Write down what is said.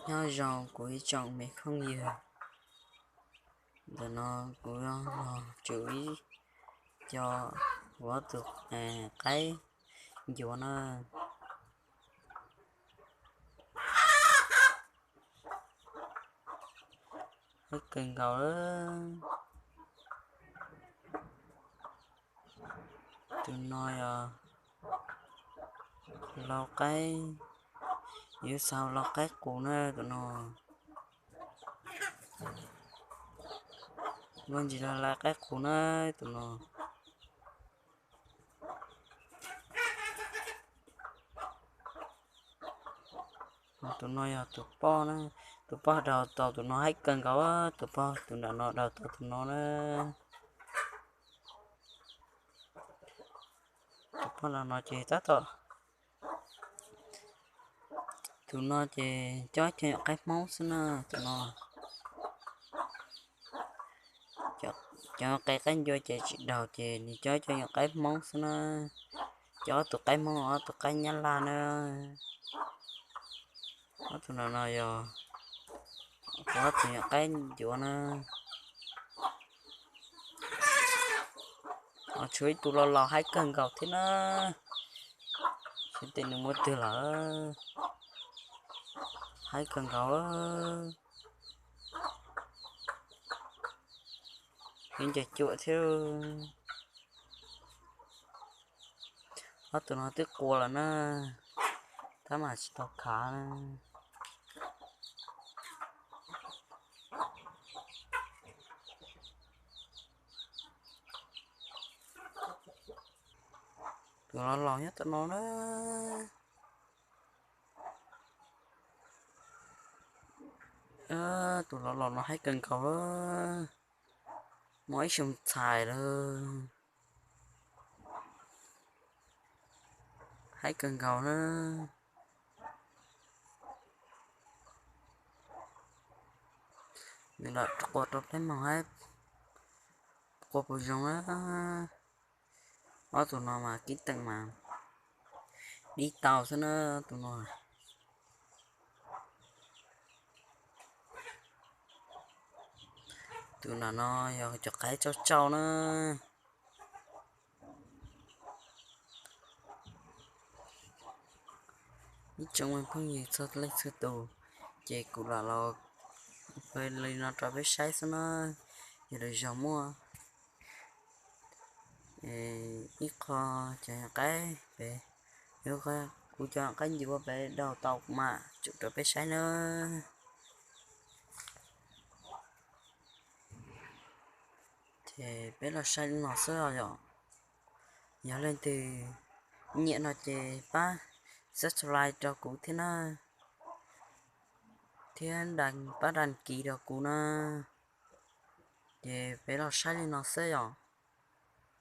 Nyob zoo kuv ib tsoom me phooj ywg, ntawm no kuv yuav los tsuam ib co, kuv ob tug qaib ncuav na. Qaib kawg nkaus lawm. Tus no yog lau qaib, yuav xav lau qaib qus na tus no. Luag ntsis lau qaib qus na tus no. Tus no yog tus poj na, tus poj daug tau tus no haib kawg nkaus, tus poj tus nram no daug tau tus no na. Tus poj nram no ces tab tom, tus no ces cob cov nyuam qaib Hmoob xwb na tus no. Cov qe qaib ncua ces tsis daug ces nws cob cov nyuam qaib Hmoob xwb na. Cov ob tug qaib Hmoob, ob tug qaib Nyab Laj na. Ob tug no no yog kuv ob tug nyuam qaib ncuav na. Ho tshuav ib tug los laus haib kawg nkaus thiab na. Xyov tias nws mus twg lawm. Haib kawg nkaus. Heev ncaws cuam thiab. Ob tug no twb qua lawm na, tab mas tsis tau khav na. Tus los laus nyob tom no na. Tus los laus no haib kawg nkaus, muaj ib xyoo txhais lawm. Haib kawg nkaus na. Nws lam qua rau peb moog hab, qua puas zoo na. Ob tug no mas kib teem mas dib tau xwb na tus no. Tus nram no yog cov qaib tsauj tsauj na. Ib tsoom me phooj ywg txhua leej txhua tus, ces kuv lam los li no rau peb saib xwb na. Yog lwm zaug muaj ib qho cov qaib pem, kuv cov qaib ncuav pem daug tau kuv mam tsuam rau peb saib na. Ces peb los saib li no xwb os yom. Yog leej twg nyiam no ces pab subscribe rau kuv thiab na, thiab pab đăng ký rau kuv na. Ces peb los saib li no xwb yom.